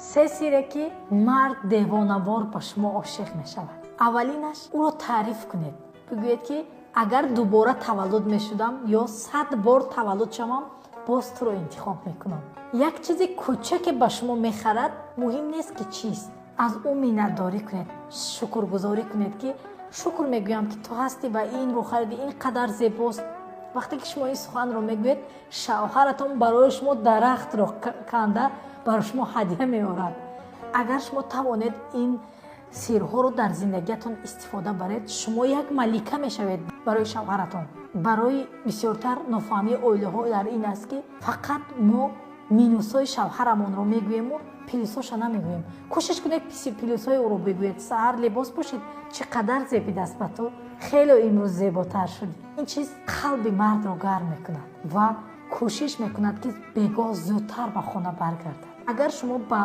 Се сире, ки мард девонавор ба шумо ошиқ мешавад. Аввалинаш: ӯро таъриф кунед. Бигӯед, ки агар дубора таваллуд мешудам ё 100 бор таваллуд шавам, боз туро интихоб мекунам. Як чизи кӯчаке ба шумо мехарад, муҳим нест, ки чист, аз ӯ миннатдорӣ кунед, шукргузорӣ кунед, ки шукр мегӯям, ки ту ҳастӣ ва инро хариди, ин қадар зебост. Вақте ки шумо ин суханро мегӯед, шавҳаратон барои шумо дарахтро канда барои шумо ҳадя меорад. Агар шумо тавонед ин сирҳоро дар зиндагиятон истифода баред, шумо як малика мешавед барои шавҳаратон. Барои бисёртар нофаҳмии оилаҳо дар ин аст, ки фақат мо минусҳои шавҳарамонро мегӯему плюсҳоша намегӯем. Кӯшиш кунед, плюсҳои ӯро бигӯед. Саҳар либос пӯшид: «Чӣ қадар зебидаст ба ту, хеле имрӯз зеботар шудӣ». Ин чиз қалби мардро гарм мекунад ва кӯшиш мекунад, ки бегоҳ зудтар ба хона баргардад. Агар шумо ба